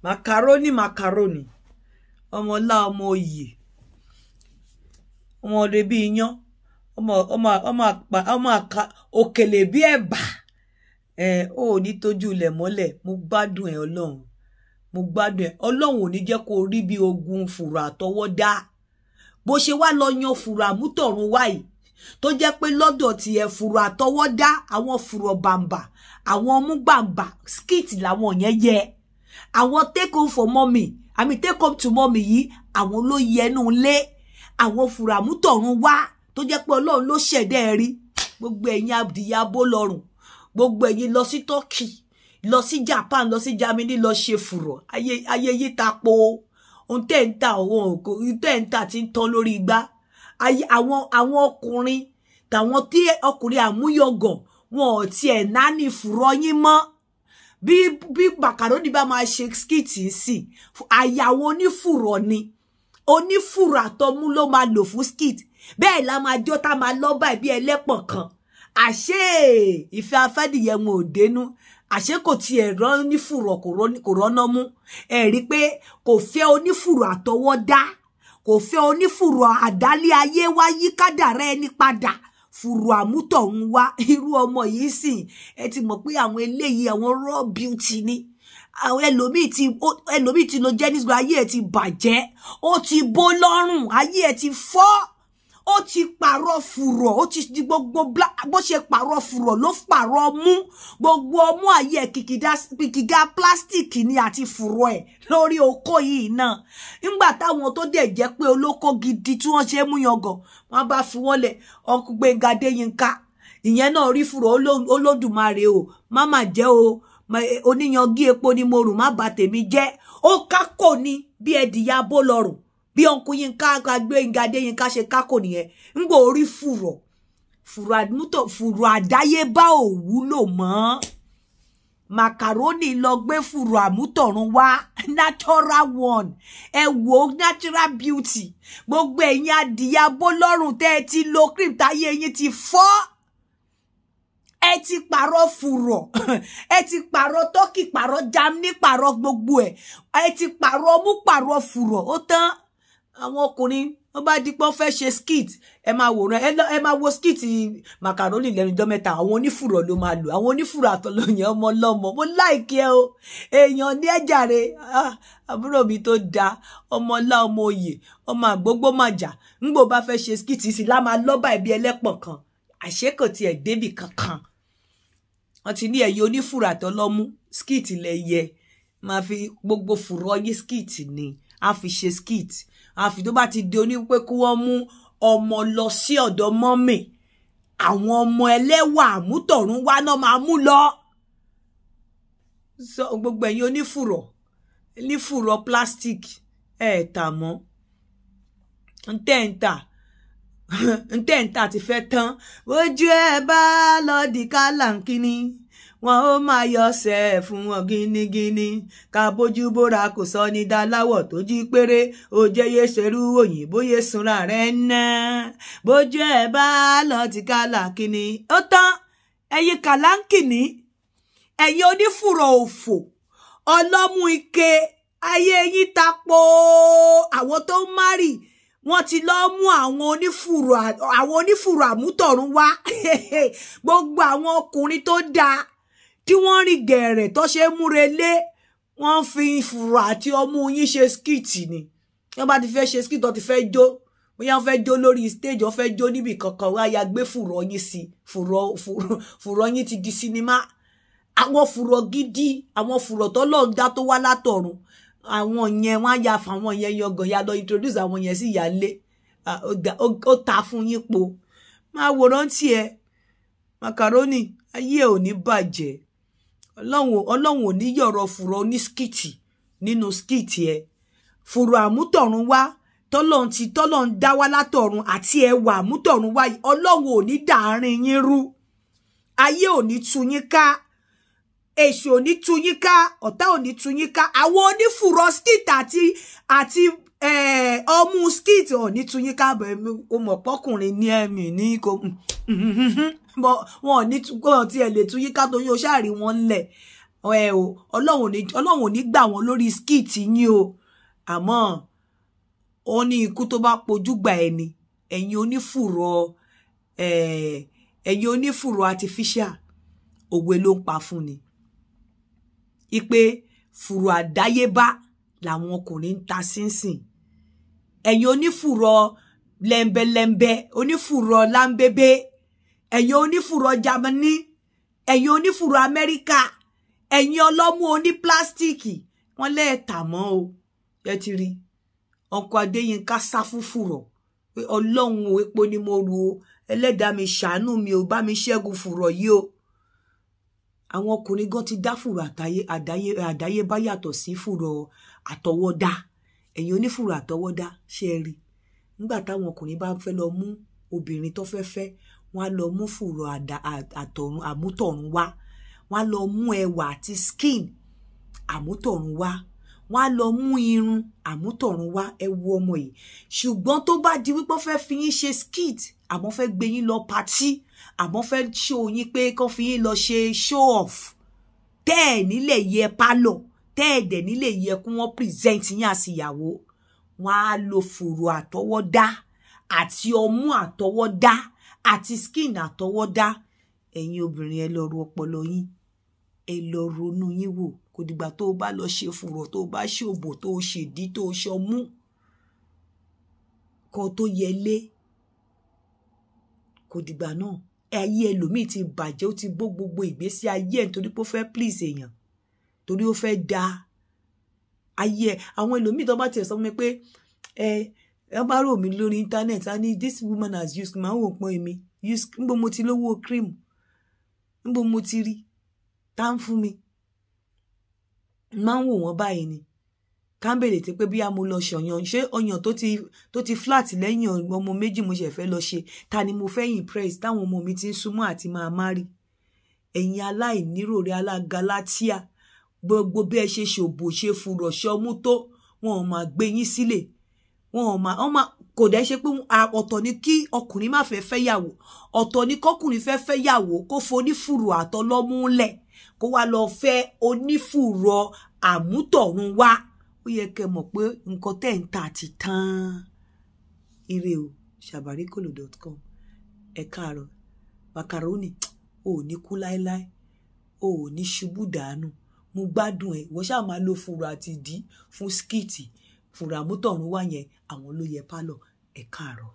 Macaroni, macaroni, ọmọlá, ọmọ oyè, ọmọ ọdẹ bíi iyán, ọmọ ọmọ ọmọ àpá, ọmọ àka òkèlè bíi ẹ̀bà. Ẹ ò ní tójú ilẹ̀ mọ́lẹ̀. Mo gbádùn ẹ, Ọlọ́run, mo gbádùn ẹ. Ọlọ́run ò ní jẹ́ kó rí bí ogun fùrọ̀ àtọwọ́dá. Bó ṣe wá lọ yan fùrọ̀ àmútọ̀run wáyìí, tó jẹ́ pé lọ́dọ̀ tiẹ̀, fùrọ̀ àtọwọ́dá, àwọn fùrọ̀ bàǹbà, àwọn ọmú gbàǹbà, skit làwọn yẹn yẹ. Àwọn take home for mommy, I mean, take home to mommy yìí, àwọn ló yẹnu lé. Àwọn fùrọ̀ àmútọ̀run wá tó jẹ́ pé Ọlọ́run ló ṣẹ̀dá ẹ rí. Gbogbo ẹ̀yin abdìyàbó lọ́rùn, gbogbo ẹ̀yin lọ sí Turkey, lọ sí Japan, lọ sí Germany, lọ ṣe fùrọ̀. Ayé ayé yìí ta po ohun tẹ́ ń ta, òun òkò ohun tẹ́ ń tà ti ń tán lórí igbá ayé. Àwọn ọkùnrin tàwọn tí ọkùnrin àmúyangàn, wọn ò tiẹ̀ náání fùrọ̀ yín mọ́. Bí macaroni bá máa ṣe skit sí, àyà àwọn onífùrọ̀ ni, onífùrọ̀ àtọmú ló máa lò fún skit. Bẹ́ẹ̀ la máa jó tá máa lọ́ báyìí bí ẹlẹ́pọ̀n kan. Àṣé ìfẹ́ afẹ́dìyẹ wọn ò dénú? Àṣé kò tiẹ̀ rán onífùrọ̀, kò rọ́nà mú. Ẹ rí i pé kò fẹ́ onífùrọ̀ àtọwọ́dá, kò fẹ́ onífùrọ̀ àdálé ayé wá yí kádàrá ẹni padà, fùrọ̀ àmútọ̀run wá. Irú ọmọ yìí sì, ẹ ti mọ̀ pé àwọn eléyìí, àwọn raw beauty ni. Àwọn ẹlòmíì ti lo Jenius Glow, ayé ẹ ti bàjẹ́, ó ti bó lọ́rùn, ayé ẹ ti fọ́, ó ti pààrọ̀ fùrọ̀, ó ti di gbogbo bó ṣe pààrọ̀ fùrọ̀ ló pààrọ̀ ọmú. Gbogbo ọmú ayé ẹ̀ kìkìdá plastic ni àti fùrọ̀ ẹ̀ lórí okó yìí náà. Nígbà táwọn tó dẹ̀ jẹ́ pé olóko gidi tí wọ́n ṣe é mú yangàn, wọ́n bá fi wọ́n lẹ̀. Ọkùn Gbénga Adéyínká, ìyẹn náà rí fùrọ̀. Olódùmarè o, má má jẹ́ o, oníyangí epo ni mo rù, má bà tèmi jẹ́. Ó kákò ní bí ẹdìyà bó lọ́rùn. Bí ọkùn Yínká, Gbénga Adéyínká ṣe kákò nìyẹn ńgbò orí fùrọ̀. Fùrọ̀ àmútọ̀, fùrọ̀ àdáyébá ò wúlò mọ́. Macaroni lọ gbé fùrọ̀ àmútọ̀run wá, natural one. Ẹ wò ó, natural beauty. Gbogbo ẹ̀yin adìyà bó lọ́rùn tẹ́ ẹ ti lo cream, táyé yín ti fọ́, ẹ ti pààrọ̀ fùrọ̀, ẹ ti pààrọ̀ Turkey, pààrọ̀ Germany, pààrọ̀ gbogbo ẹ̀, ẹ ti pààrọ̀ ọmú, pààrọ̀ fùrọ̀, ó tán. Àwọn ọkùnrin wọ́n bá di pé wọ́n fẹ́ ṣe skit, ẹ máa wòran, ẹ máa wo skit macaroni lẹ́nu ọjọ́ mẹ́ta, àwọn onífùrọ̀ ló máa lò, àwọn onífùrọ̀ àtọlọ́yìn. Ọmọ ọlọ́mọ, mo like ẹ o, èèyàn ní ẹ̀jàre. Àbúrò mi tó da, ọmọ ọlá, ọmọ oyè, ọmọ àgbógbó màjà, ńgbò bá fẹ́ ṣe skit sí lá máa lọ́bà ẹbí ẹlẹ́pọ̀n kan. Àṣé kò tiẹ̀ débì kankan. Wọ́n ti ní ẹ̀yin onífùrọ̀ àtọlọ́mú, skit lẹ yẹ máa fi gbogbo fùrọ̀ yín. Skit ni a fi ṣe skit. Àfi tó bá ti di oní pé kí wọ́n mú ọmọ lọ sí ọ̀dọ̀ mummy, àwọn ọmọ ẹlẹ́wà àmútọ̀run wá náà máa mú lọ. So gbogbo ẹ̀yin onífùrọ̀, onífùrọ̀ plastic, ẹ̀ tà mọ́. Ntẹ́ ń tà, ntẹ́ ń tà ti fẹ́ tán. Ojú ẹ bá lọ di kálàǹkíní, wọn ó máa yọ ọsẹ fún wọn gínígíní. Ká bójú bóra kò sọ ní dáláwọ̀ tó jí péré. Ó jẹ́yé ṣerú òyìnbó yé sunra rẹ̀ ná. Bójú ẹ bá lọ ti kálàǹkíní, ó tán. Ẹ̀yin kàláǹkìní, ẹ̀yin onífùrọ̀ òfò, ọlọ́mú ike, ayé yín ta po. Àwọn tó ń marry, wọ́n ti lọ mú àwọn onífùrọ̀ àmútọ̀run wá. Gbogbo àwọn ọkùnrin tó dáa tí wọ́n rìn gẹ̀rẹ̀ tó ṣe é múre lé, wọ́n fi fùrọ̀ àti ọmú yín ṣe skit ni. Wọ́n bá ti fẹ́ ṣe skit, tó ti fẹ́ jó, bóyá wọ́n fẹ́ jó lórí stage, wọ́n fẹ́ jó níbì kankan, wọ́n á ya gbé fùrọ̀ yín sí. Fùrọ̀ yín ti di sinimá. Àwọn fùrọ̀ gidi, àwọn fùrọ̀ tó lọ́ọ́ dá tó wá látọ̀run, àwọn yẹn, wọ́n á ya fàwọn yẹn yangàn, ya lọ introduce àwọn yẹn sí ìyáálé. Ó ta fún yín po. Máa wòran tiẹ̀, macaroni, ayé ò ní bàjẹ́. Ọlọ́run ò ní yọ̀rọ̀ fùrọ̀ ní skit nínú skit ẹ̀. Fùrọ̀ àmútọ̀run wá tọ́lọ́run ti tọ́lọ́run dá wá látọ̀run àti ẹwà àmútọ̀run wá yìí, Ọlọ́run ò ní dàárín yín rú. Ayé ò ní tú yín ká, èṣù ò ní tú yín ká, ọ̀tá ò ní tú yín ká, àwọn onífùrọ̀ skit àti ọmú skit ò ní tú yín ká. Bẹ́ẹ̀ o mọ̀ pọ́kùnrin ní ẹ̀mí ní kò wọn ò ní tú, wọn tiẹ̀ lè tú yín ká, torí o ṣáà rí wọn ńlẹ̀. Ẹ o, Ọlọ́run ò ní gbà wọ́n lórí skit yín o. Àmọ́ ó ní ikú tó bá pojú gbà ẹni, ẹ̀yin onífùrọ̀, ẹ̀yin onífùrọ̀ artificial, òwe ló ń pa fún ni. Ipe fùrọ̀ àdáyébá làwọn ọkùnrin ń ta sínsìn. Ẹ̀yin onífùrọ̀ lẹ́ńbẹ́lẹ́ńbẹ́, onífùrọ̀ láńbébé, ẹ̀yin onífùrọ̀ Jámánì, ẹ̀yin onífùrọ̀ Amẹ́ríkà, ẹ̀yin ọlọ́mú oní pílásítìkì, wọ́n lẹ́ẹ̀tà mọ́ o. Ẹ ti rí ọkọ̀ Adéyínká sá fún fùrọ̀ pé Ọlọ́run o, epo ni mo rù o, ẹlẹ́dàá mi ṣàánú mi o, bá mi ṣẹ́gun fùrọ̀ yìí o. Àwọn ọkùnrin gan ti dá fùrọ̀ àdáyébá yàtọ̀ sí fùrọ̀ àtọwọ́dá. Ẹ̀yin onífùrọ̀ àtọwọ́dá, ṣe é rí nígbà táwọn ọkùnrin bá fẹ́ lọ mú obìnrin tó fẹ́ fẹ́, wọ́n á lọ mú fùrọ̀ àtọ̀run àmútọ̀run wá, wọ́n á lọ mú ẹwà àti skin àmútọ̀run wá, wọ́n á lọ mú irun àmútọ̀run wá. Ẹ wo ọmọ yìí. Ṣùgbọ́n tó bá di wípé fẹ́ fi yín ṣe skit, àmọ́ fẹ́ gbé yín lọ patí, àmọ́ fẹ́ show yín pé kán fi yín lọ ṣe show off, tẹ́ ẹ̀ nílẹ̀ yẹ pálọ̀, tẹ́ ẹ̀ dẹ̀ nílẹ̀ yẹ kí wọ́n present yín àsìyàwó, wọ́n á lo fùrọ̀ àtọwọ́dá àti ọmú àtọwọ́dá àti skin àtọwọ́dá. Ẹ̀yin obìnrin, ẹ lọ ro ọpọlọ yín, ẹ lọ ronú yín wò. Kò dìgbà tó o bá lọ ṣe fùrọ̀, tó o bá ṣòbò, tó o ṣèdí, tó o ṣọmú kan tó yẹ lé, kò dìgbà náà. Ayé ẹlòmíì ti bàjẹ́, ó ti bó gbogbo ìgbésí ayé ẹ̀ nítorí pé ó fẹ́ please èèyàn, torí ó fẹ́ da ayé ẹ̀. Àwọn ẹlòmíì tó bá tiẹ̀ sọ fún mi pé ẹ bá rò mí lórí internet, á ní this woman has used, máa ń wò pọ́n èmi use. Níbo mo ti lówó cream? Níbo mo ti rí tá ń fún mi? Máa ń wò wọ́n báyìí ni kámbèrè tí pé bíyà mo lọ ṣọyàn, ṣé ọyàn tó ti flat lẹ́yìn ọmọ méjì mo ṣe fẹ́ lọ ṣe? Ta ni mo fẹ́ impress táwọn ọmọ mi ti ń súnmọ́ àti máa marry? Ẹ̀yin aláìníròrí alágalatíà, gbogbo bí ẹ ṣe ṣòbò, ṣe fùrọ̀, ṣọmú tó, wọn ò máa gbé yín sílẹ̀, wọn ò máa, wọn máa kò dẹ́ ṣe pé ọ̀tọ̀ ni kí ọkùnrin má fẹ́ fẹ́ yàwó, ọ̀tọ̀ ni kọkùnrin fẹ́ fẹ́ yàwó kó fonífùrọ̀ àtọlọ́mú lẹ̀, kó wá lọ fẹ́ onífùrọ̀ àmútọ̀run wá. Ó yẹ kẹ́ mọ̀ pé nǹkan tẹ́ ń tà ti tán. Ire o. Sabarikolo.com. Ẹ káàárọ̀. Macaroni, o ò ní kú láéláé, o ò ní ṣubú dànù. Mo gbádùn ẹ. Ìwọ ṣáà máa lo fùrọ̀ àti ìdí fún skit. Fùrọ̀ àmútọ̀run wá yẹn, àwọn ló yẹ pálọ̀. Ẹ káàárọ̀.